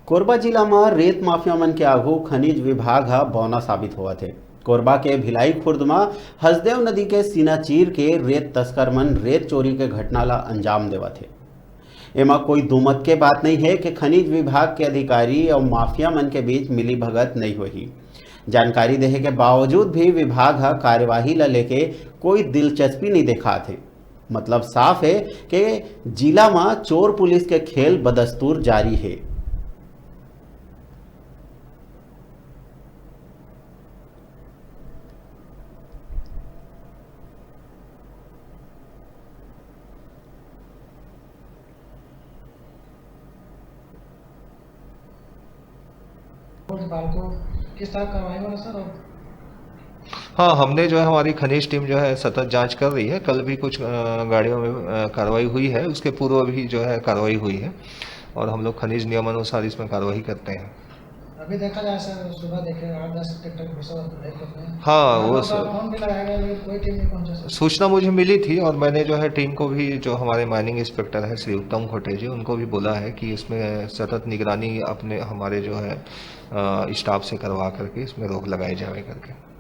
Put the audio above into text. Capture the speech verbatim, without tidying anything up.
कोरबा जिला म रेत माफिया मन के आघू खनिज विभाग ह बौना साबित होवत हे। कोरबा के भिलाई खुर्द म हसदेव नदी के सीना चीर के रेत तस्कर मन रेत चोरी के घटना ल अंजाम देवत हे। एमा कोई दुमत के बात नइ हे कि खनिज विभाग के अधिकारी अउ माफिया मन के बीच मिलीभगत नइ होही। जानकारी देहे के बावजूद भी विभाग ह कार्यवाही ल लेके कोई दिलचस्पी नइ दिखात हे। मतलब साफ हे कि जिला म चोर पुलिस के खेल बदस्तूर जारी हे। और बालको किस तरह कार्रवाई हो रहा सर? और हाँ, हमने जो है, हमारी खनिज टीम जो है सतत जांच कर रही है। कल भी कुछ अ, गाड़ियों में अ, कार्रवाई हुई है, उसके पूर्व भी जो है कार्रवाई हुई है और हम लोग खनिज नियमानुसार इसमें कार्रवाई करते हैं। अभी देखा जाए सर, सुबह देखे आठ दस ट्रैक्टर घुसा हुआ था एयरपोर्ट में। हाँ, वो रातों का सर फोन भी लगाया गया, लेकिन कोई टीम नहीं पहुंचा सर। सूचना मुझे मिली थी और मैंने जो है टीम को भी, जो हमारे माइनिंग इंस्पेक्टर हैं श्री उत्तम खोटे जी, उनको भी बोला है कि इसमें सतत निगरानी अपने, हमारे जो है अ, स्टाफ से करवा करके इसमें रोक लगाई जाए करके।